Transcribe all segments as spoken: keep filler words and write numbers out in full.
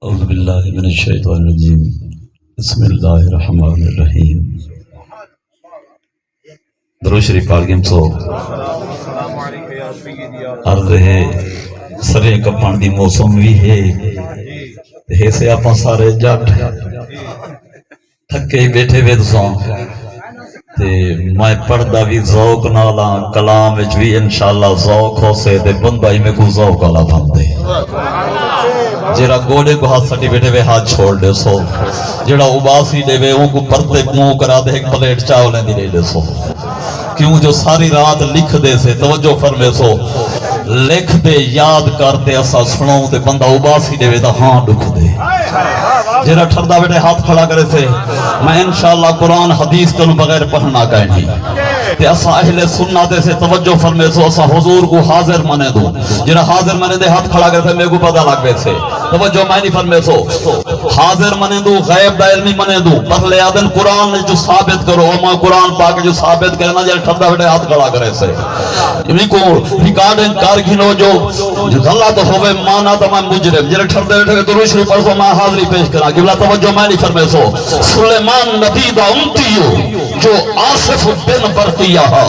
اعوذ باللہ من الشیطان الرجیم۔ بسم اللہ الرحمن الرحیم۔ درود شریف پڑھ گھن سو۔ عرض ہے، سریں کپݨ دی موسم وی ہے، تے ہیسے آپاں سارے جٹ تھکے ہی ٻیٹھے وے تساں۔ تے میں پڑھدا وی ذوق نال آں، کلام وچ وی انشاءاللہ ذوق ہوسے تے بندہ ہی میکوں ذوق والا بݨدے۔ جیڑھا گوݙے کوں ہتھ سٹی ٻیٹھے وے، ہتھ چھوڑ ݙیسو۔ جیڑھا اباسی ݙیوے، اونکوں پرتے منہ کرا تے ہک پلیٹ چاولیں دی ݙے ݙیسو۔ کیوں جو ساری رات لکھدے سے، توجہ فرمیسو، لکھ تے یاد کر تے اساں سݨاؤں تے بندہ اباسی ݙیوے تاں ہاں ݙکھدے۔ جیڑھا ٹھردا ٻیٹھے ہتھ کھڑا کریسے، میں انشاءاللہ قرآن حدیث کنوں بغیر پڑھݨا کائنی۔ تے اساں اہل سنت تے سے، توجہ فرمیسو، اساں حضور کوں حاضر منے دوں۔ جیڑھا حاضر منے دے ہتھ کھڑا کریسے، میکوں پتہ لڳ ویسے۔ توجہ میں نہیں فرمیسو۔ حاضر منے دوں، غیب دا علمی منے دوں۔ پہلے آدن قرآن جو ثابت کرو، او میں قرآن پاک جو ثابت کرنا، جیڑھا ٹھردا ٻیٹھے ہتھ کھڑا کریسے۔ انہیں کو ریکارڈنگ کر گھنو، جو غلط ہووے مانا تاں میں مجرم۔ جیڑھے ٹھردے ٹھردے درود شریف پڑھو، میں حاضری پیش کراں۔ قبلہ توجہ میں نہیں فرمیسو۔ سلیمان نبی دا امتی ہو، جو آصف بن برقیہ ہا،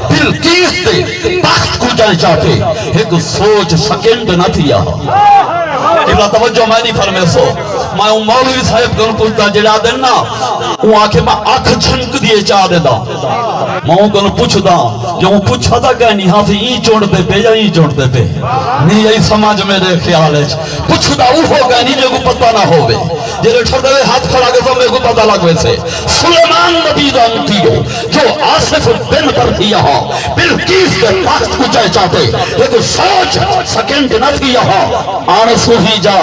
بلقیس دے تخت کوں جائیں چاتے، ہک سوچ سیکنڈ نہ تھیا ہا۔ قبلہ توجہ میں نہیں فرمیسو۔ میں اوں مولوی صاحب کوں پچھدا، جیڑھا آدن نا، اوں آکھے میں اکھ جھنک دیے چا ݙیندا۔ میں اوں کنوں پچھدا، جو اوں پچھا تاں کائنی ہا، سی ایں چنڈدے پے یا ایں چنڈدے پے؟ نہیں آئی سمجھ میرے خیال وچ۔ پچھدا اوہو کائنی جیکوں پتہ نہ ہووے۔ جیڑھے ٹھردے وے ہتھ کھڑا کریسو، میکوں پتہ لڳ ویسے۔ سلیمان نبی دا امتی ہو، جو آصف بن برقیہ ہا، بلقیس دے تخت کوں جائیں چاتے، ہک سوچ سیکنڈ نہ تھیا ہا۔ اݨ سوہی جا۔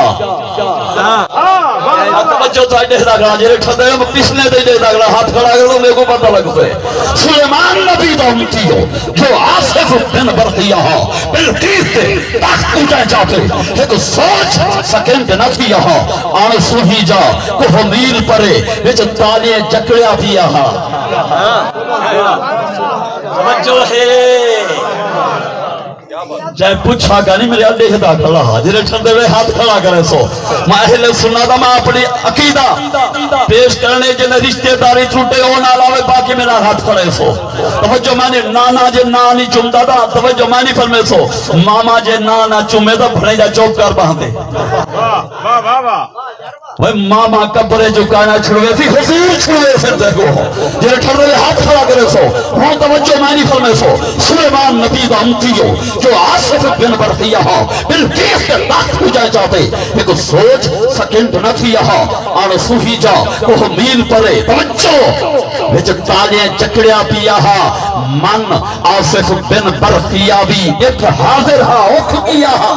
توجہ تاں ݙیہدا کھڑا، جیڑھے ٹھردے پچھلے تے ݙیہدا کھڑا، ہتھ کھڑا کریسو، میکوں پتہ لڳ پئے۔ سلیمان نبی دا امتی ہو، جو آصف بن برقیہ ہا، بلقیس دے تخت کوں جائیں چاتے، ہک سوچ سیکنڈ نہ تھیا ہا۔ اݨ سوہی جا کوہ نیل پرے، وچ تالیں جکڑیا پیا ہا۔ توجہ ہے۔ جائیں پچھا کائنی، میرے ݙیہدا کھڑا ہا۔ جیڑھے ٹھردے وے ہتھ کھڑا کریسو۔ میں اہل سنت دا، میں اپݨی عقیدہ پیش کرݨے، جن رشتے داری ٹرٹے، او نال آوے، باقی میرا ہتھ کھڑیسو۔ توجہ میں نہیں، نانا جے ناں نہیں چمدا تاں توجہ میں نہیں فرمیسو۔ ماما جے ناں نہ چومے تاں بھݨیجا چپ کر ٻہندے۔ واہ، واہ، واہ، واہ۔ وے ماما قبرے جو کائنا چھڑوے سی، حضور چھڑوے سن تے کو۔ جیڑھے ٹھردے وے ہتھ کھڑا کریسو، ہݨ توجہ میں نہیں فرمیسو۔ سلیمان نبی دا امتی ہو، جو آصف بن برقیہ ہا، بلقیس دے تخت کوں جائیں چاتے، ہک سوچ سیکنڈ نہ تھیا ہا۔ اݨ سوہی جا کوہ نیل پرے، توجہ، وچ تالیں جکڑیا پیا ہا۔ من آصف بن برقیہ وی اتھ حاضر ہا، اکھ ڳیا ہا۔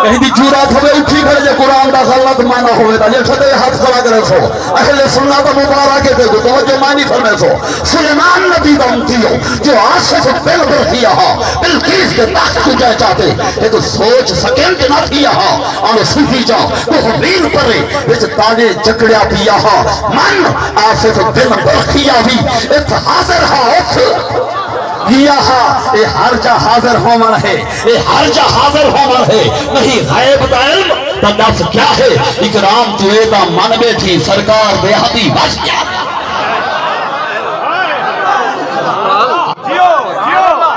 کہیں دی جرات ہووے، اٹھی کھڑے جے، قرآن دا غلط معنی ہووے تاں، جے ٹھردے ہتھ کھڑا کریسو۔ اہل سنت دا مبارک ہے، تے توجہ میں نہیں فرمیسو۔ سلیمان نبی دا امتی ہو، جو آصف بن برقیہ ہا، بلقیس دے تخت کوں جائیں چاتے، ہک سوچ سیکنڈ نہ تھیا ہا۔ اݨ سوہی جا کوہ نیل پرے، وچ تالیں جکڑیا پیا ہا۔ من آصف بن برقیہ وی اتھ حاضر ہا، اکھ ڳیا ہا۔ اے ہر جا حاضر ہووݨ ہے، اے ہر جا حاضر ہووݨ ہے۔ نہیں غیب دا علم تاں ݙس کیا ہے؟ اکرام توں اے تاں من ٻیٹھی، سرکار دے آدی وس کیا ہے؟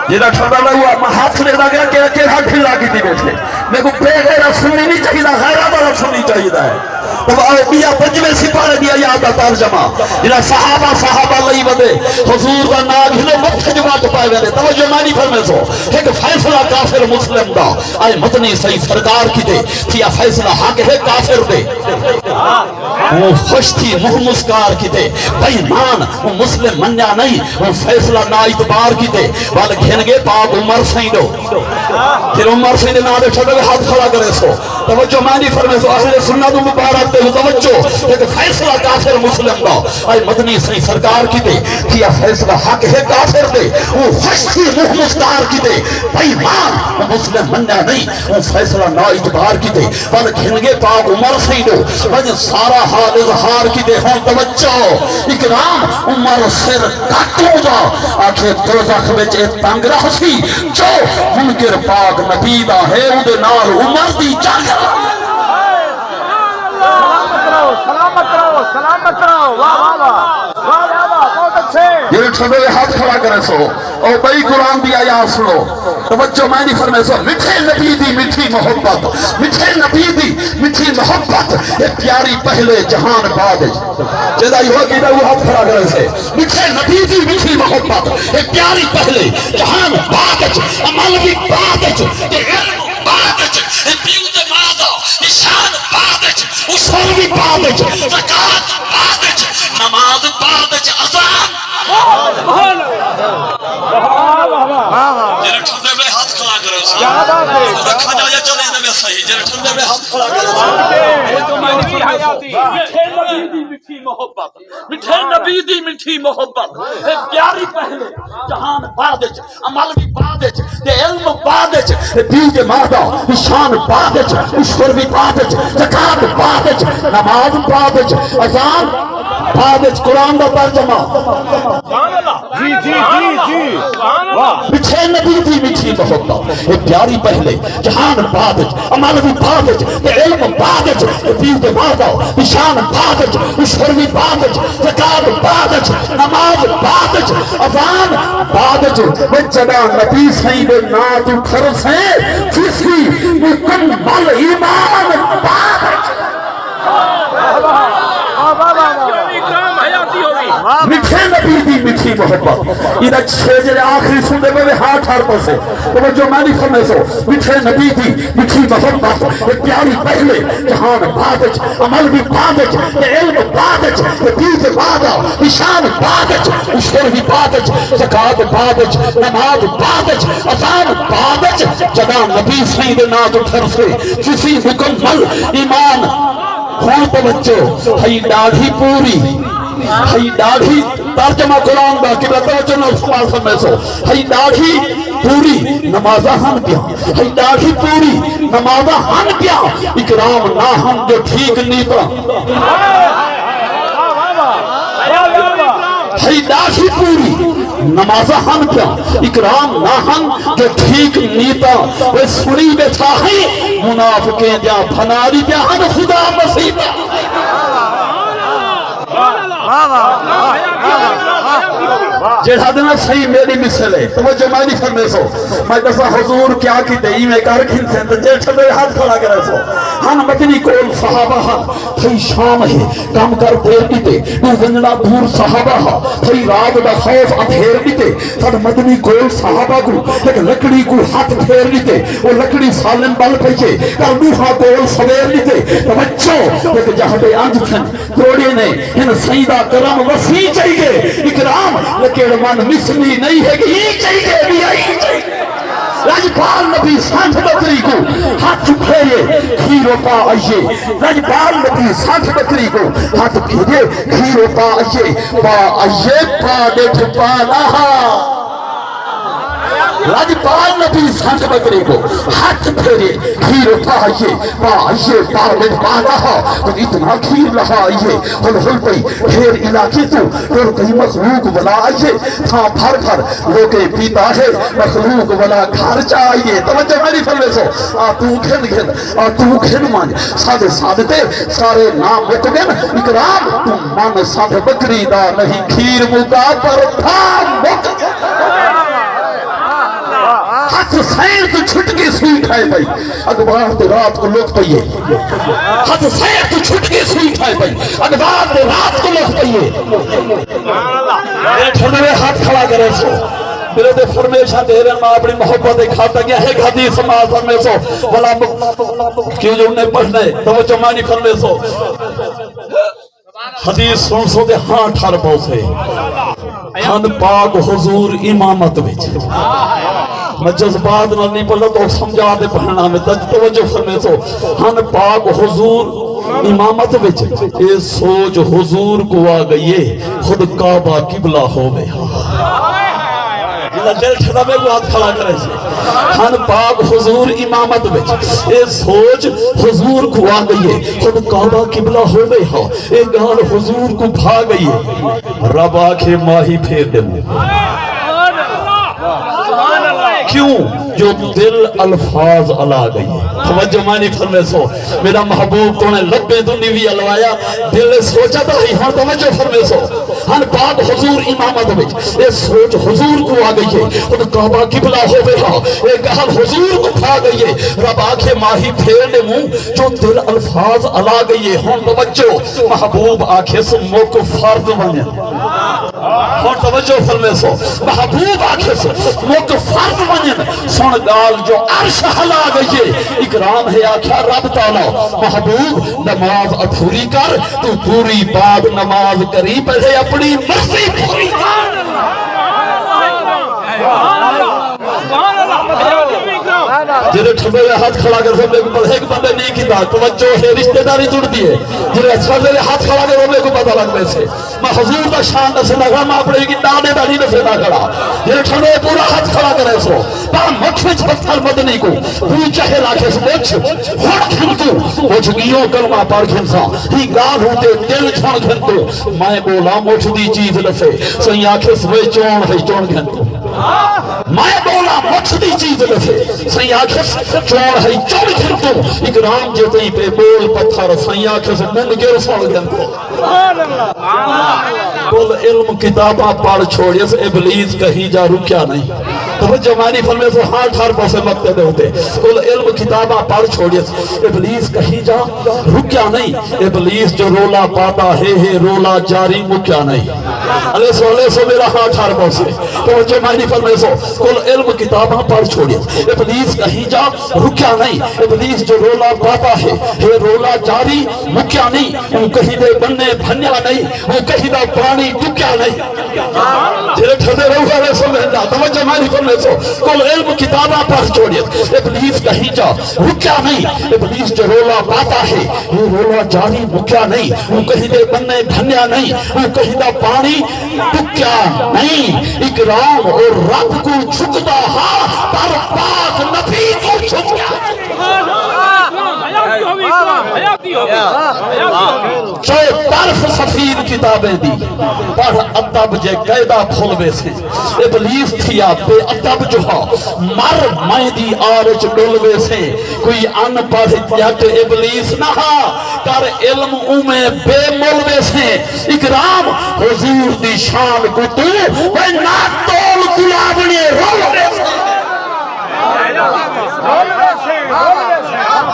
جیڑھا ٹھردا نہ ہوا، میں ہتھ ݙیہدا ڳیا کہ کیڑھا ڈھلا کیتی ٻیٹھے۔ میکوں بے غیرت سنی نہیں چاہیدا، غیرت والا سنی چاہیدا ہے۔ تے آؤ ٻیا پنجویں سپارے دی آیات دا ترجمہ، جیڑھا صحابہ، صحابہ لئی ودے، حضور دا ناں گھنو، متھے جو وٹ پائے ویندے۔ توجہ میں نہیں فرمیسو۔ ہک فیصلہ کافر مسلم دا، اے مدنی سئیں سرکار کیتے، تھیا فیصلہ حق ہے کافر دے۔ او خوش تھی منہ مسکار کیتے، بے ایمان، او مسلم منیا نہیں، او فیصلہ نا اعتبار کیتے، ول گھن ڳئے پاک عمر سئیں ݙو۔ پھر عمر سئیں دے ناں تے چھوٹے ہتھ کھڑا کریسو۔ توجہ میں نہیں فرمیسو، اہل سنت مبارک تے توجہ، ہک فیصلہ کافر مسلم دا، اے مدنی سئیں سرکار کیتے، تھیا فیصلہ حق ہے کافر دے، او خوش تھی منہ مسکار کیتے، بے ایمان، او مسلم منیا نہیں، او فیصلہ نا اعتبار کیتے، ول گھن ڳئے پاک عمر سئیں ݙو، ونڄ سارا حال اظہار کیتے۔ ہݨ توجہ، اکرام عمر سر گھٹ ہو جا، آکھے دوزخ وچ اے تنگ رہسی، جو منکر پاک نبی دا ہے، اوندے نال عمر دی جنگ۔ سلامت رہو، سلامت رہو، سلامت رہو۔ واہ، واہ، واہ۔ واہ، واہ، واہ، بہت اچھے۔ جیڑھے ٹھڈے ہتھ کھڑا کرے سو، او ٻئی قرآن دی آیات سݨو۔ توجہ میں نہیں فرمائے سو، مٹھے نبی دی مٹھی محبت، مٹھے نبی دی مٹھی محبت، اے پیاری پہلے جہان بعد وچ۔ جیڑھا ایہو کیتا، او ہتھ کھڑا کرے سے۔ مٹھے نبی دی مٹھی محبت، اے پیاری پہلے جہان بعد وچ، عمل وی بعد وچ، تے علم بعد وچ، اے پیو تے ماں دا نشان بعد وچ، عشر وی بعد وچ، زکوٰۃ بعد وچ، نماز بعد وچ، اذان۔ جیڑھے ٹھڈے پئے ہتھ کھڑا کرو سا۔ رکھا جا یا چلے دے میں صحیح۔ جیڑھے ٹھڈے پئے ہتھ کھڑا کرو سا۔ مٹھے نبی دی مٹھی محبت، مٹھے نبی دی مٹھی محبت، اے پیاری پہلے جہان بعد وچ، عمل وی بعد وچ، تے علم بعد وچ، تے پیو تے ماں دا نشان بعد وچ، عشر وی بعد وچ، زکوٰۃ بعد وچ، نماز بعد وچ، اذان بعد وچ، قرآن دا ترجمہ۔ جی، جی، جی، جی۔ واہ۔ مٹھے نبی دی مٹھی محبت، اے پیاری پہلے جہان بعد وچ، عمل وی بعد وچ، تے علم بعد وچ، تے پیو تے ماں دا نشان بعد وچ، عشر وی بعد وچ، زکوٰۃ بعد وچ، نماز بعد وچ، اذان بعد وچ۔ وے جݙاں نبی سئیں دے ناں توں ٹھرسیں، تھیسی مکمل ایمان بعد وچ۔ مٹھے نبی دی مٹھی محبت۔ ایہدا چھ جیڑھے آخری سݨدے پئے ہا ٹھر پاسے۔ توجہ میں نہیں فرمائے سو۔ مٹھے نبی دی مٹھی محبت، اے پیاری پہلے جہان بعد وچ، عمل وی بعد وچ، تے علم بعد وچ، تے پیو تے ماں دا نشان بعد وچ، عشر وی بعد وچ، زکوٰۃ بعد وچ، نماز بعد وچ، اذان بعد وچ۔ جݙاں نبی سئیں دے ناں توں ٹھرسے، تھیسی مکمل ایمان۔ ہݨ توجہ، ہئی ݙاڑھی پوری، ہئی ݙاڑھی، ترجمہ قرآن دا، قبلہ توجہ نال سماعت فرمیسو۔ ہئی ݙاڑھی پوری، نمازاں ہن پیاں۔ ہئی ݙاڑھی پوری، نمازاں ہن پیاں، اکرام نہ ہن جو ٹھیک نیتاں۔ ہئی ݙاڑھی پوری، نمازاں ہن پیاں، اکرام نہ ہن جو ٹھیک نیتاں۔ وے سݨی ٻیٹھا ہیں منافقیں دیاں، بھناری پیاں ہن خدا مسیتاں۔ جیڑھا دن سئیں میݙی مثل ہے، توجہ میں نہیں فرمیسو۔ میں ݙساں حضور کیا کیتے، ایویں کر گھنسے تے جیڑھے ٹھڈے ہتھ کھڑا کریسو۔ ہن مدنی کول صحابہ ہن، تھئی شام ہے، کم کر دیر ݙتے، ݙو ونڄݨا دور صحابہ ہا، تھئی رات دا خوف ادھیر ݙتے۔ سݙ مدنی کول صحابہ کوں ہک لکڑی کوں ہتھ پھیر ݙتے، او لکڑی سالم ٻل پئی ہے، کر ݙوہاں کول سویر ݙتے۔ توجہ، ہک جہڑے انج تھن، توڑے نے ہن سئیں دا کرم وسیع چاہیے۔ اکرام لکڑ من مثلی نہیں ہے کہ ای چاہیے، ٻیا ای چاہیے۔ لجپال نبی سٹھ ٻکری کوں ہتھ پھیرے، کھیرو پا آئیے۔ لجپال نبی سٹھ ٻکری کوں ہتھ پھیرے، کھیرو پا آئیے۔ پا آئیے، پا ݙٹھ پا نہ ہا۔ لجپال نبی سٹھ ٻکری کوں ہتھ پھیرے، کھیر اٹھا آئیے، پا آئیے، پا ݙٹھ پا نہ ہا۔ تو اتنا کھیر لہا آئیے، ہل ہل پئی ڈھیر علاقے توں، ٹر پئی مخلوق ولا آئیے۔ تھاں بھر بھر لوکیں پیتا ہے، مخلوق ولا گھر چا آئیے۔ توجہ میݙی فرمیسو، آ توں گھن گھن، آ توں گھن ونڄ، ساݙے ساݙ تے سارے ناں مک ڳن۔ اکرام توں من سٹھ ٻکری دا نہیں، کھیر مکا پر تھا مک ڳن۔ ہتھ سئیں توں چھٹکی سوئی کھائے پئی، اڳبار تے رات کوں لک پئی ہے۔ ہتھ سئیں توں چھٹکی سوئی کھائے پئی، اڳبار تے رات کوں لک پئی ہے۔ اے ٹھڈوے ہتھ کھڑا کریسو۔ میݙے تے فرمیشاں تے ہیرن، میں اپݨی محبت دے کھاتا ڳیا۔ ہک حدیث سماعت فرمیسو، ولا م-، کیوں جو انہیں پڑھنا ہے، توجہ مانی فرمیسو۔ حدیث سݨسو تے ہاں ٹھر پوسے۔ ہن پاک حضور امامت وچ۔ میں جذبات نال نہیں پڑھدا، تو سمجھا تے پڑھنا میں، تج-، توجہ فرمیسو۔ ہن پاک حضور امامت وچ، اے سوچ حضور کو آ ڳئی ہے، خود کعبہ قبلہ ہووے۔ دل ٹھنڈا، میکوں ہتھ کھڑا کریسو۔ ہن پاک حضور امامت وچ، اے سوچ حضور کوں آ ڳئی ہے۔ ہݨ کعبہ قبلہ ہووے ہا، اے ڳالھ حضور کوں بھا ڳئی ہے۔ رب آکھے ماہی پھیر ݙے منہ۔ کیوں؟ جو دل الفاظ الا ڳئی ہے۔ توجہ مانی فرمیسو، میرا محبوب تونے لبیں توں نیوی الوایا، دل سوچا تاں ہئی۔ ہݨ توجہ فرمیسو، ہن پاک حضور امامت وچ، اے سوچ حضور کوں آ ڳئی ہے۔ ہݨ کعبہ قبلہ ہووے ہا، اے ڳالھ حضور کوں بھا ڳئی ہے۔ رب آکھے ماہی پھیر ݙے منہ، جو دل الفاظ الا ڳئی ہے۔ ہݨ توجہ، محبوب آکھیس مک فرض ونڄ۔ ہݨ توجہ فرمیسو، محبوب آکھیس مک فرض ونڄن۔ سݨ ڳالھ جو عرش ہلا ڳئی ہے۔ اکرام ہے آکھیا رب تعالیٰ، محبوب نماز ادھوری کر، توں پوری بعد نماز کری، پہلے اپݨی مرضی پوری کر۔ جیڑھے ٹھڈے ہتھ کھڑا کریسو، میکوں پتہ ہک بندے نہیں کیتا، توجہ ہے، رشتہ داری جڑدی ہے۔ جیڑھے اسفل دے ہتھ کھڑا کریسو، میکوں پتہ لڳ ویسے۔ میں حضور دا شان ݙسیندا کھڑا، میں اپݨے ݙاݙے دا نہیں ݙسیندا کھڑا۔ جیڑھے ٹھڈے پورا ہتھ کھڑا کریسو، پر مٹھ وچ پتھر مدنی کوں، بو جہل آکھیس مٹھ، ہݨ گھن توں، مٹھ ڳیوں کلمہ پڑھ گھنساں، ہی ڳالھ اتے دل چھݨ گھن توں، میں ٻولاں مٹھ دی چیز ݙسے، سئیں آکھیس وے چوݨ ہئی چݨ گھن توں۔ میں ٻولاں مٹھ دی چیز ݙسے، سئیں آکھیس چوݨ ہئی چݨ گھن توں، اکرام جے تئیں پئے ٻول پتھر، سئیں آکھیس منکر سݨ گھن توں۔ کل علم کتاباں پڑھ چھوڑیس، ابلیس کہیں جا رکیا نہیں۔ توجہ مانی فرمیسو، ہاں ٹھار پاسے مکتے دے ہوتے۔ کل علم کتاباں پڑھ چھوڑیس، ابلیس کہیں جا رکیا نہیں۔ ابلیس جو رولا پاتا ہے، ہے رولا جاری مکیا نہیں۔ الیسو، الیسو میرا ہاں ٹھار پاسے۔ توجہ مانی فرمیسو، کل علم کتاباں پڑھ چھوڑیس، ابلیس کہیں جا رکیا نہیں۔ ابلیس جو رولا پاتا ہے، ہے رولا جاری مکیا نہیں۔ اوں کہیں دے بنے بھنیا نہیں، اوں کہیں دا پانی ٹکیا نہیں۔ جیڑھے ٹھڈے رہو والے سمجھدا، توجہ مانی فرمیسو، کل علم کتاباں پڑھ چھوڑیس، ابلیس کہیں جا رکیا نہیں۔ ابلیس جو رولا پاتا ہے، وہ رولا جاری مکیا نہیں۔ اوں کہیں دے بنے بھنیا نہیں، اوں کہیں دا پانی ٹکیا نہیں۔ اکرام او رب کوں جھکدا ہا، پر پاک نبی کوں جھکیا۔ چوطرف سفید کتابیں دی پڑھ ادب جے قیدا پھل ویسے۔ ابلیس تھیا بے ادب جو ہا، مر میں دی آر اچ ڈل ویسے۔ کوئی ان پڑھ جٹ ابلیس نہ ہا، کر علم اوویں بے مل ویسے۔ اکرام حضور دی شان کوں توں، وے نہ تول گلاوݨے رول ویسے۔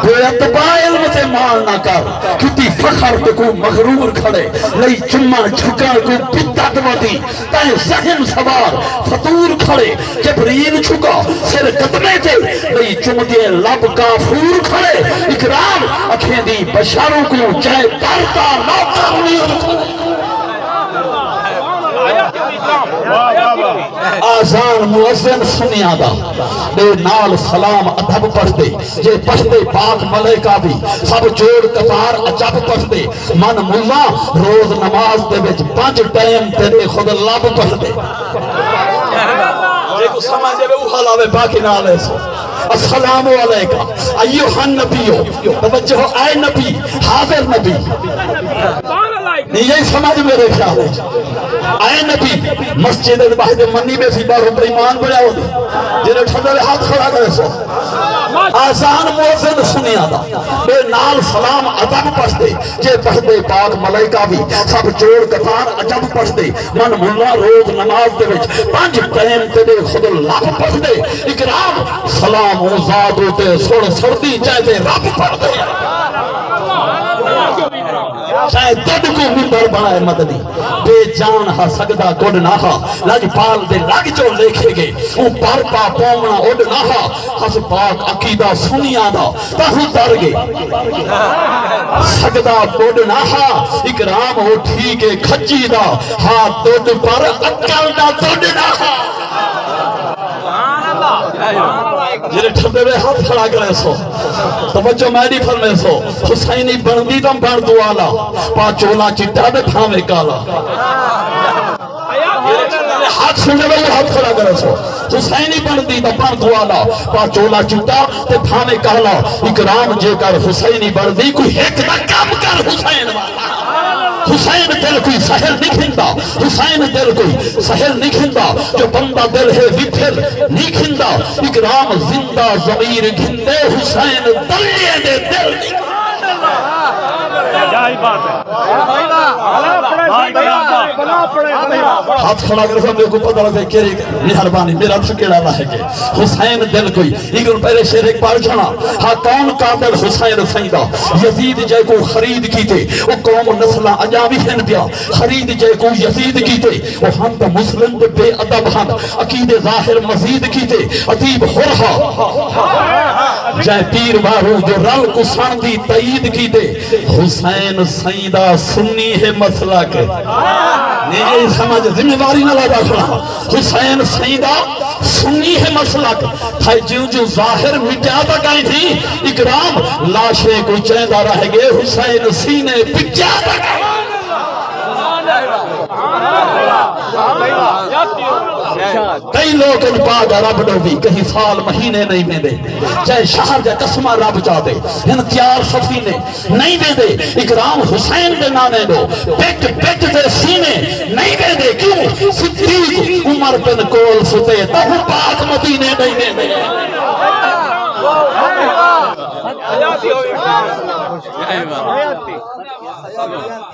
بے ادبا علم تے مال نہ کر، کیتی فخر تے کوں مغرور کھڑے، لئی چمن جھکݨ کوں بدعت ودی، تیں ذہن سوار فطور کھڑے، جبریل جھکا سر قدمیں تے، لئی چمدیں لب کافور کھڑے، اکرام اکھیں دی بشر کوں چائے در دا نوکر نیر کھڑے۔ آذان مؤذن سنیاں دا، ݙے نال سلام ادب پڑھدے، جے پڑھدے پاک ملائکہ وی، سب جوڑ قطار عجب پڑھدے، من ملا روز نماز دے وچ پنج ٹائم تیݙے خود لب پڑھدے۔ جیکوں سمجھ آوے اوہا لاوے، باقی نہ لاوے۔ السلام علیک ایھا النبی، توجہ، اے نبی، حاضر نبی۔ نہیں، یہی سمجھ میرے خیال ہے۔ اے نبی، مسجد باہر منی میں سی، باہر بے ایمان بڑا ہو۔ جیڑھے ٹھڈے ہتھ کھڑا کریسو۔ آذان مؤذن سنیاں دا، ݙے نال سلام ادب پڑھدے، جے پڑھدے پاک ملائکہ وی، سب جوڑ قطار عجب پڑھدے، من ملا روز نماز دے وچ پنج ٹائم تیݙے خود لب پڑھدے۔ اکرام سلام اوں ذات اتے سݨ سݨدی، چائے تے رب پڑھدے۔ چائے تیݙ کوں ممبر بݨائے مدنی، بے جان ہا سڳدا کݙ نہ ہا، لڄپال دے لڳ جو لیکھے ڳئے، اوں پر پا پووݨا اݙ نہ ہا، ہس پاک عقیدہ سنیاں دا تہوں در ڳئے۔ سڳدا کݙ نہ ہا، اکرام ہو ٹھیک ہے کھجی دا، ہا تݙ پر عقل دا تݙ نہ ہا۔ جیڑھے ٹھڈے وے ہتھ کھڑا کریسو۔ توجہ میں نہیں فرمیسو۔ حسینی بݨدی تاں بݨ دو آلا، پا چولا چٹا تے بھانویں کالا۔ ہتھ سنڑے وے، ہتھ کھڑا کرے سو۔ حسینی بنڑدی تاں بنڑ توں آلا، پا چولا چٹا تے بھانویں کالا۔ اکرام جے کر حسینی بنڑدی، کوئی ہک دا کم کر حسین والا۔ حسین دل کوئی سہل نی گھندا، حسین دل کوئی سہل نی گھندا، جو بندہ دل ہے وپھر نی گھندا۔ اکرام زندہ ضمیر گھندے، حسین دلے دے دل نی۔ ہتھ کھڑا کر سب کو پتہ لگے کہ مہربانی میرا تھکیڑا نہ ہے کہ حسین دل کوئی۔ ایکوں پہلے شعر ہک پڑھ چھڑاں۔ ہا کون قاتل حسین سئیں دا، یزید جیکوں خرید کیتے، او قوم نسلاں اڄاں وی ہن پیا۔ خرید جیکوں یزید کیتے، او ہن تاں مسلم تے بے ادب ہن، عقیدے ظاہر مزید کیتے۔ ادیب حر ہا جئیں پیر واروں جو رل کوں سݨ دی تئید کیتے۔ حسین سئیں دا سنی ہے مسلک۔ نی اے سمجھ، ذمہ واری نال ادا کھڑا۔ حسین سئیں دا سنی ہے مسلک۔ تھئے جیوں جیوں ظاہر مٹیا تاں کائیں تھی۔ اکرام لاشیں کوں چیندا رہ ڳئے، حسین سینے پٹیا تاں کائیں۔ کئی لوک ہن پاک عرب ݙو وی کہیں سال مہینے نئیں ویندے، چاہے شہر یا قسمہ رب چاہدے، ہن تیار سفینے نئیں ویندے۔ اکرام حسین دے نانے ݙو پٹ پٹ تے سینے نئیں ویندے۔ کیوں؟ صدیق عمر بن کول ستے، تہوں پاک مدینے نئیں ویندے۔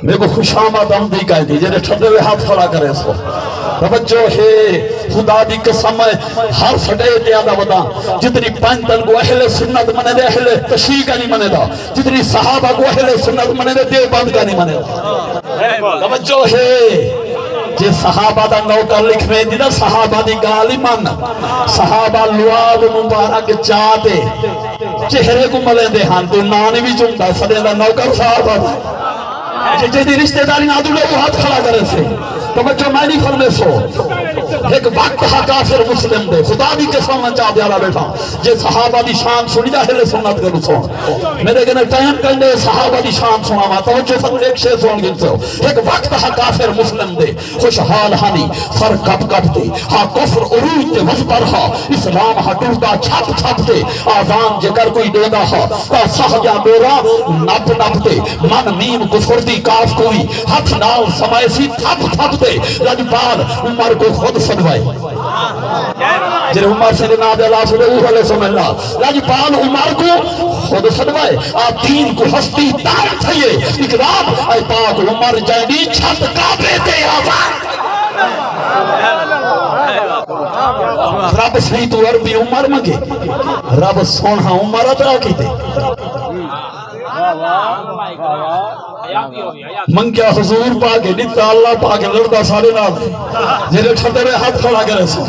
میکوں خوشامد آندی کائنی، جیڑھے ٹھڈے ہوئے ہتھ کھڑا کرے سو۔ توجہ ہے، خدا دی قسم ہے، ہر سٹیج تے آندا وداں، جتنی پنج تن کو اہل سنت منے دے، اہل تشیع کائنی منے دا، جتنی صحابہ کو اہل سنت منے دے، دیوبند کائنی منے دا۔ توجہ ہے، جے صحابہ دا نوکر لکھویں دی نا، صحابہ دی ڳالھ ہی من۔ صحابہ لعاب مبارک چا تے چہرے کوں ملیندے ہن، کوئی ناں نی وی چندا، سݙیندا نوکر صاحب آ۔ جے جیندی رشتہ داری نال ݙو ݙو ہتھ کھڑا کرے سے، توجہ میں نی فرمے سو۔ ہک وقت ہا کافر مسلم دے، خدا دی قسم میں چا پیارا ٻیٹھا، جے صحابہ دی شان سݨی دا اہل سنت کنوں سݨ۔ میݙے کنے ٹائم کائنی صحابہ دی شان سݨاواں، توجہ سݨ، ہک شعر سݨ گھن سو۔ ہک وقت ہا کافر مسلم دے، خوشحال ہانی سر کپ کپ تے، ہا کفر عروج تے وسپر ہا، اسلام ہا ٹردا چھپ چھپ تے، آزان جے کر کوئی ݙیندا ہا، تاں ساہ دیاں ݙوراں نپ نپ تے، من میم کفر دی کاف کوں وی ہتھ نال سمائے سی تھپ تھپ تے، لڄپال عمر کوں خود سݙوائے۔ جیڑھے عمر سئیں دے ناں تے اللہ سݙے، اوہ والے سمجھ لا۔ لڄپال عمر کوں خود سݙوائے، آ دین کوں ہستی دان تھئیے۔ اکرام اے پاک عمر جیندی چھت کعبے تے آزان۔ رب سئیں توں عربی عمر منگے، رب سوہݨا عمر عطا کیتے۔ منگیا حضور پاک ݙتا، اللہ پاک لڑدا ساݙے نال۔ جیڑھے ٹھڈے ہوئے ہتھ کھڑا کرے سو۔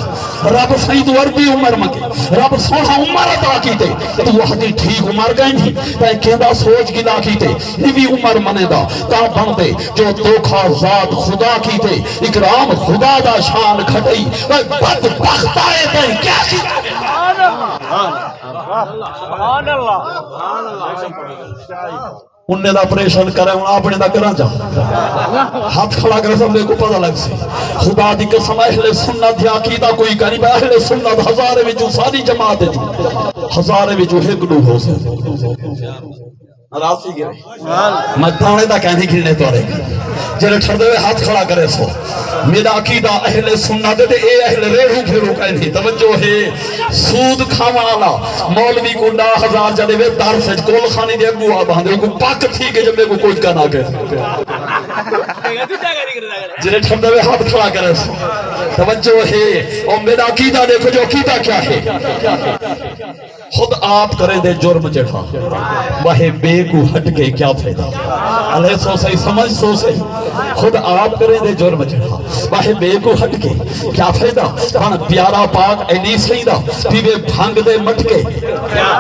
رب سئیں توں عربی عمر منگے، رب سوہݨا عمر عطا کیتے۔ توں وہدی ٹھیک عمر کائنی، تیں کیندا سوچ گلا کیتے۔ نوی عمر منیندا تاں بݨدے، جو دھوکا ذات خدا کیتے۔ اکرام خدا دا شان گھٹئی، اے بدبخت آئے تیں کیا کیتے؟ سبحان اللہ۔ انہیں دا آپریشن کرے، ہݨ اپݨے دا کراں چا۔ ہتھ کھڑا کرے، سب کو پتہ لڳ سی۔ خدا دی قسم، اہل سنت دی عقیدہ کوئی کائنی، اہل سنت ہزارے وچوں ساری جماعت وچوں، ہزارے وچوں ہک ݙو ہوسے۔ ناراض تھی ڳئے۔ میں داݨے دا کائنی گھنݨے تہاݙے۔ جیڑھے ٹھڈے ہوئے ہتھ کھڑا کرے سو۔ میݙا عقیدہ اہل سنت تے اے اہل ریڑھو پھیڑو کائنی۔ توجہ ہے۔ سود کھاوݨ والا مولوی کوں ݙاہ ہزار چا ݙیوے، درس وچ کل خانی دے اڳوں آ ٻہندے، کوں پک تھی کے جمے کوں کجھ کائنا کے۔ جیڑھے ٹھڈے ہوئے ہتھ کھڑا کرے سو۔ توجہ ہے۔ او میݙا عقیدہ ݙیکھو جو عقیدہ کیا ہے۔ خود آپ کریں دے جرم جیڑھا، واہے ٻئے کوں ہٹ کے کیا فائدہ؟ الے سو سہی، سمجھ سو سہی۔ خود آپ کریں دے جرم جیڑھا، واہے ٻئے کوں ہٹ کے کیا فائدہ؟ بݨ پیارا پاک علی سئیں دا، پیوے بھنگ دے مٹکے،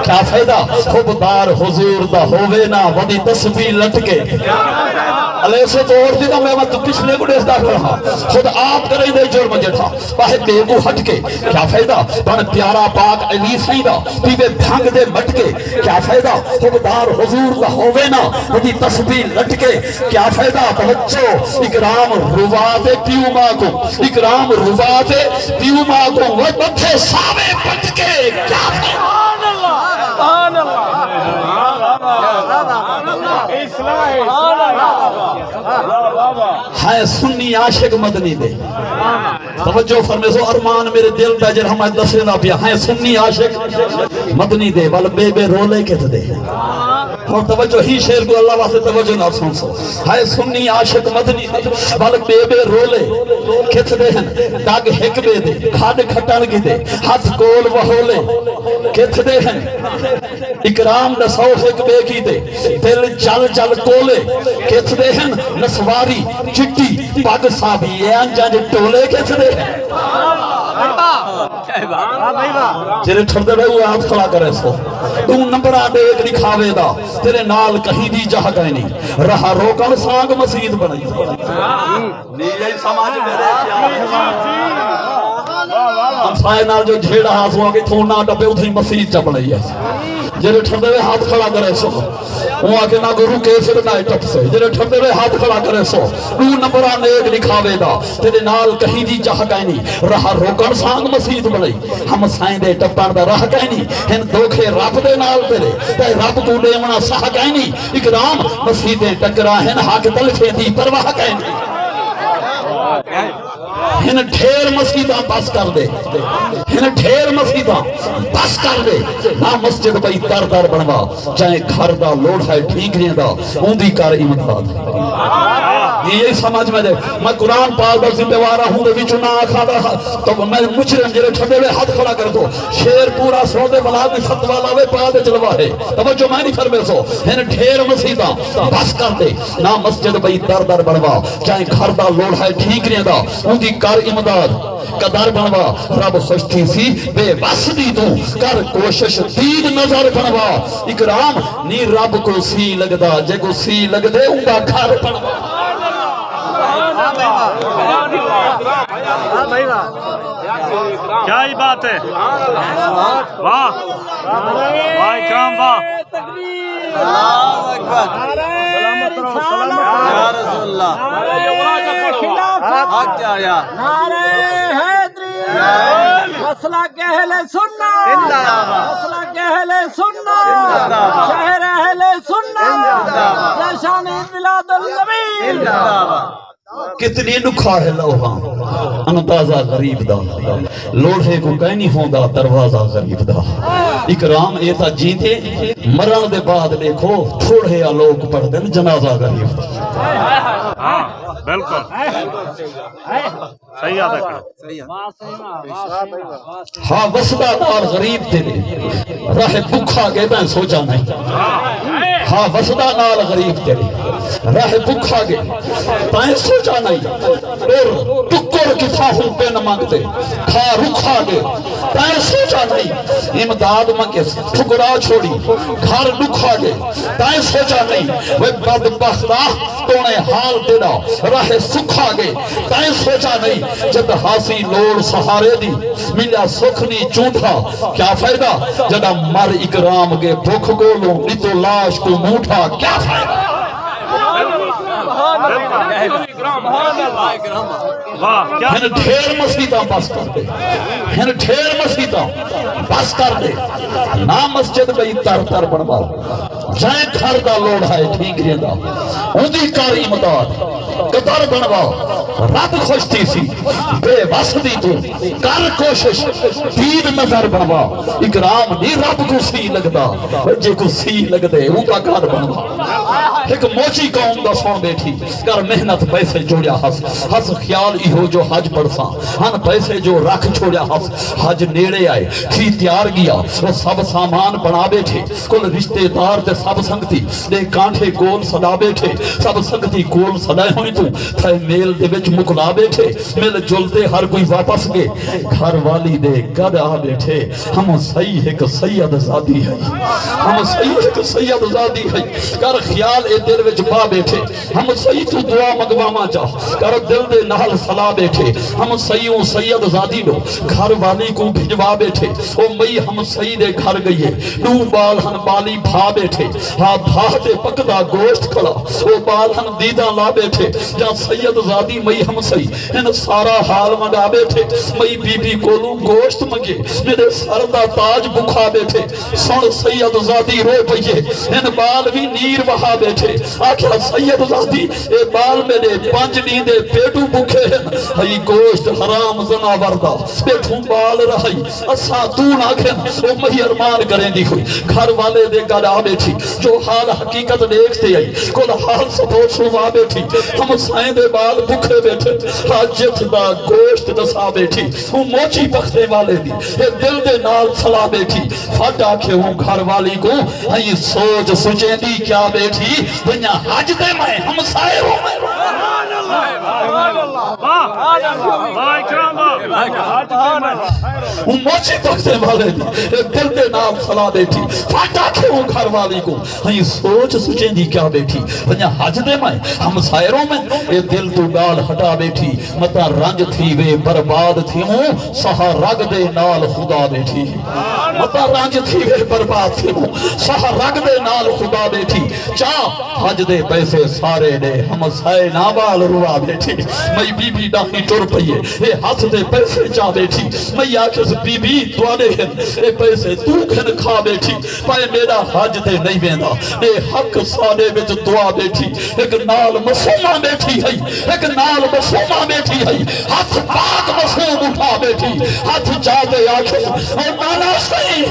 کیا فائدہ؟ حبدار حضور دا ہووے نہ، وݙی تسبیح لٹکے۔ الیسے دور دی تاں میں وت پچھلے کوں ݙیکھدا کھڑا ہاں۔ خود آپ کریں دے جرم جیڑھا، پاہے ٻئے کوں ہٹ کے کیا فائدہ؟ بݨ پیارا پاک علی سئیں دا، پیوے بھنگ دے مٹکے کیا فائدہ؟ حبدار حضور دا ہووے نہ، وݙی تسبیح لٹکے کیا فائدہ؟ توجہ، اکرام روا تے پیو ماں کوں، اکرام روا تے پیو ماں کوں، وہ متھے ساوے پٹکے کیا فائدہ؟ سبحان اللہ، سبحان اللہ۔ ہائے سنی عاشق مدنی دے۔ توجہ فرمیسو، ارمان میرے دل دا جیڑھا میں ݙسیندا پیاں۔ ہائے سنی عاشق مدنی دے، ول ٻئے ٻئے رولے کتھ دے۔ ہݨ توجہ، ہی شعر کوں اللہ واسطے توجہ نال سݨسو۔ ہائے سنی عاشق مدنی دے، ول ٻئے ٻئے رولے کتھ دے ہن۔ ݙڳ ہک ٻئے دے، کھݙ کھٹݨ کیتے، ہتھ کول وہولے کتھ دے ہن۔ اکرام ݙسو ہک ٻئے کیتے، دل جل جل کولے کتھ دے ہن۔ نسواری چٹی پڳ ساوی، اے انج انج ٹولے کتھ دے ہن۔ جیڑھے ٹھردے وے، اوہ ہتھ کھڑا کریسو۔ ݙو نمبراں ݙیکھ ݙکھاوے دا، تیݙے نال کہیں دی جاہ کائنی۔ راہ روکݨ سانگ مسیت بݨائی۔ نہیں، یہی سمجھ میرے کیا؟ ہمسائے نال جو جھیڑا ہا، سو آکھے تھوں نہ ٹپے، اتھیں مسیت چا بݨائی ہے۔ جیڑھے ٹھردے وے ہتھ کھڑا کریسو۔ اوہ آکھے نہ کوئی رکے، پھر نہ ہی ٹپسے۔ جیڑھے ٹھردے وے ہتھ کھڑا کریسو۔ ݙو نمبراں ݙیکھ ݙکھاوے دا، تیݙے نال کہیں دی جاہ کائنی۔ راہ روکݨ سانگ مسیت بݨائی، ہمسائیں دے ٹپݨ دا راہ کائنی۔ ہن دھوکے رب دے نال تیݙے، تیں رب کوں ݙیوݨا ساہ کائنی۔ اکرام مسیتیں ٹکرا ہن، حق تلفیں دی پرواہ کائنی۔ ہن ڈھیر مسیتاں بس کر ݙے، ہن ڈھیر مسیتاں بس کر ݙے۔ نہ مسجد ٻئی در در بݨوا، جئیں گھر دا لوڑھا ہے ڈھینگریاں دا، اوندی کر امداد۔ یہ سمجھ میں دے، میں قرآن پاک دا ذمہ وار ہوں، دے وچوں نہ آکھاں دا، تو میں مجرم، جیڑھے ٹھردے وے ہتھ کھڑا کر دو۔ شعر پورا سݨ تے ولا کوئی فتویٰ لاوے، بعد وچ لواہے۔ توجہ میں نہیں فرمیسو۔ ہن ڈھیر مسیتاں بس کر ݙے، نہ مسجد ٻئی در در بݨوا، جئیں گھر دا لوڑھا ہے ڈھینگریاں دا، اوندی کر امداد۔ قدر بݨوا، رب خوش تھیسی بے وس دی توں، کر کوشش دید نظر بݨوا۔ اکرام نی رب کوں سی لڳدا، جیکوں سی لڳدے اوندا گھر بݨوا۔ کیا ہی بات ہے۔ واہ۔ واہ اکرام واہ۔ تکبیر۔ اللہ اکبر۔ نعرہ رسالت۔ یا رسول اللہ۔ نعرہ خلافت۔ حق جا یا۔ نعرہ حیدری۔ مسلک اہل سنت۔ زندہ باد۔ مسلک اہل سنت۔ زندہ باد۔ شہر اہل سنت۔ زندہ باد۔ جشن میلاد النبی۔ زندہ باد۔ کتنی ݙکھا ہے لوہاں اندازہ غریب دا، لوڑھے کوں کائنی ہوندا دروازہ غریب دا۔ اکرام اے تاں جیندے مرݨ دے بعد ݙیکھو، تھوڑے آ لوک پڑھدن جنازہ غریب دا۔ ہاں، بالکل۔ صحیح آدھا کر۔ ہا وسدا نال غریب تیݙے، راہ بکھا ڳے تیں سوچا نہیں۔ ہا وسدا نال غریب تیݙے، راہ بکھا ڳے تیں سوچا نہیں۔ ٹر ٹکر کتھاں ہوں پن منگدے، کھا رکھا ڳے تیں سوچا نہیں۔ امداد منگس ٹھکرا چھوڑی، گھر ݙکھا ڳے تیں سوچا نہیں۔ وے بدبختا، توݨے حال تیݙا راہ سکھا ڳے تیں سوچا نہیں۔ جد ہاسی لوڑ سہارے دی، ملیا سکھ نی چونڈھا، کیا فائدہ؟ جݙاں مر اکرام ڳے بکھ کولوں، ݙتو لاش کوں مونڈھا، کیا فائدہ؟ واہ، کیا ہن ڈھیر مسیتاں بس کر ݙے، ہن ڈھیر مسیتاں بس کر ݙے۔ نہ مسجد ٻئی تر تر بݨوا، جئیں گھر دا لوڑھا ہے ڈھینگریاں دا، اوندی کر امداد۔ قدر بݨوا، رب خوش تھیسی بے وس دی توں، کر کوشش دید نظر بݨوا۔ اکرام نی رب کوں سی لڳدا، جیکوں سی لڳدے اوندا گھر بݨوا۔ ہک موچی قوم دا سݨ ٻیٹھی، کر محنت پیسے جوڑیا ہس، ہس خیال ہو جو حج پڑھساں، ہن پیسے جو رکھ چھوڑیا ہس۔ حج نیڑے آئے، تھی تیار گیا، او سب سامان بݨا ٻیٹھے۔ کل رشتے دار تے سب سنگتی، ݙے کانٹھے کول سݙا ٻیٹھے۔ سب سنگتی کول سݙائے ہوئیں توں، تھئے میل دے وچ مکلا ٻیٹھے۔ مل جل تے ہر کوئی واپس ڳئے، گھر والی دے گݙ آ ٻیٹھے۔ ہمسائی ہک سید زادی ہئی، ہمسائی ہک سید زادی ہئی۔ کر خیال اے دل وچ پا ٻیٹھے، ہمسائی توں دعا منگواواں چا، کر دل دے نال صلاح ٻیٹھے۔ ہمسائی اوں سید زادی ݙو گھر والی کوں بھجوا ٻیٹھے۔ او مئی ہمسائی دے گھر ڳئی ہے، ݙو ٻال ہن ٻالی بھا ٻیٹھے۔ ہا بھا تے پکدا گوشت کھڑا، او ٻال ہن دیداں لا ٻیٹھے۔ یا سید زادی مئی ہمسائی ہن سارا حال ونڈا ٻیٹھے۔ مئی بی بی کولوں گوشت منگے، میݙے سر دا تاج بکھا ٻیٹھے۔ سݨ سید زادی رو پئیے، ہن ٻال وی نیر وہا ٻیٹھے۔ آکھیا سید زادی، اے ٻال میݙے پنج ݙینھ دے پیٹوں بکھے ہن، ہئی گوشت حرام زناور دا، ٻیٹھوں ٻال رہائی، اساں توں نہ گھن۔ او مئی ارمان کریندی ہوئی گھر والے دے گݙ آ ٻیٹھی، جو حال حقیقت ݙیکھ تے آئی، کل حال سبھو سݨوا ٻیٹھی۔ ہمسائیں دے ٻال بکھے ٻیٹھے، حاجت دا گوشت ݙسا ٻیٹھی۔ اوں موچی پختے والے دی اے دل دے نال سلا ٻیٹھی۔ پھٹ آکھے اوں گھر والی کوں، ہئی سوچ سچیندی کیا ٻیٹھی، ونڄاں حج تے میں ہمسائے رو میں۔ اوں موچی پختے والے دی اے دل دے نال سلا ٻیٹھی۔ پھٹ آکھے اوں گھر والی کوں، ہئی سوچ سچیندی کیا ٻیٹھی، ونڄاں حج تے میں ہمسائے رو میں۔ اے دل توں ڳالھ ہٹا ٻیٹھی، متاں رنج تھیوے برباد تھیووں، ساہ رڳ دے نال خدا ٻیٹھی۔ متاں رنج تھیوے برباد تھیووں، ساہ رڳ دے نال خدا ٻیٹھی۔ چا حج دے پیسے سارے ݙے، ہمسائے نہ ٻال روا ٻیٹھی۔ مئی بی بی ݙاہیں ٹر پئیے، اے ہتھ دے پیسے چا ٻیٹھی۔ مئی آکھیس، بی بی تہاݙے ہن، اے پیسے توں گھن کھا ٻیٹھی۔ پائے میݙا حج تے نئیں ویندا، ٻے حق ساݙے وچ دعا ٻیٹھی۔ ہک نال معصومہ ٻیٹھی ہئی، ہک نال معصومہ ٻیٹھی ہئی، ہتھ پاک معصوم اٹھا ٻیٹھی۔ ہتھ چا تے آکھیس، او نانا سئیں،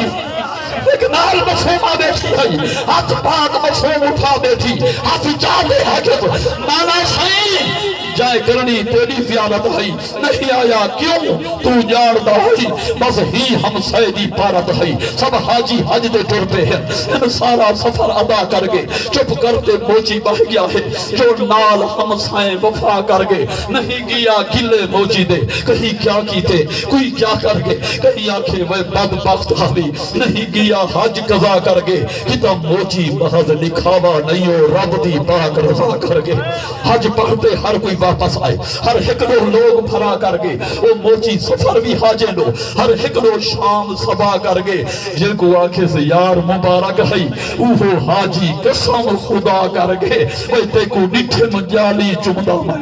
ہک نال معصومہ ٻیٹھی ہئی، ہتھ پاک معصوم اٹھا ٻیٹھی۔ ہتھ چا تے آکھیس، نانا سئیں، جئیں کرݨی تیݙی زیارت ہئی، نئیں آیا کیوں؟ توں ڄاݨدا ہئی، بس ہی ہمسائے دی پارت ہئی۔ سب حاجی حج تے ٹر پئے ہن۔ ہن سارا سفر ادا کر ڳئے، چپ کر تے موچی ٻہہ ڳیا ہے۔ جو نال ہمسائیں وفا کر ڳئے، نئیں ڳیا گلے موچی دے۔ کہیں کیا کیتے، کوئی کیا کر ڳئے، کہیں آکھے وے بدبخت آوی، نئیں ڳیا حج قضا کر ڳئے۔ کیتا موچی محض ݙکھاوا نئیں، او رب دی پاک رضا کر ڳئے۔ حج پڑھ تے ہر کوئی واپس آئے، ہر ہک ݙو لوک بھرا کر ڳئے۔ او موچی سفر وی حاجیں ݙو، ہر ہک ݙو شام صبا کر ڳئے۔ جینکوں آکھیس یار مبارک ہئی، اوہو حاجی قسم خدا کر ڳئے۔ وے تیکوں ݙٹھم ڄالی چمدا میں۔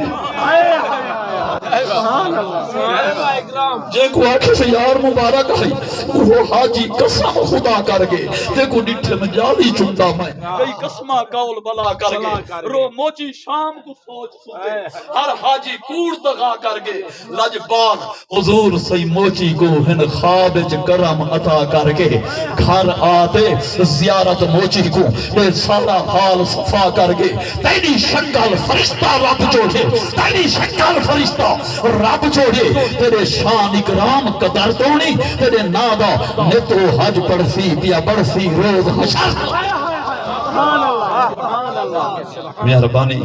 جینکوں آکھیس یار مبارک ہئی، اوہو حاجی قسم خدا کر ڳئے۔ تیکوں ݙٹھم ڄالی چمدا میں۔ کئی قسماں قول بلا کر ڳئے۔ رو موچی شام کوں سوچ ستے، ہر حاجی کوڑ دغا کر ڳئے۔ لجپال حضور سئیں موچی کوں ہن خواب اچ کرم عطا کر ڳئے۔ گھر آ تے زیارت موچی کوں ݙے، سارا حال صفا کر ڳئے۔ تیݙی شکل فرشتہ رب جوڑے، تیݙی شکل فرشتہ رب جوڑے۔ تیݙے شان اکرام قدر توڑی، تیݙے ناں دا نت او حج پڑھسی پیا، بڑھسی روز حشر۔ مہربانی۔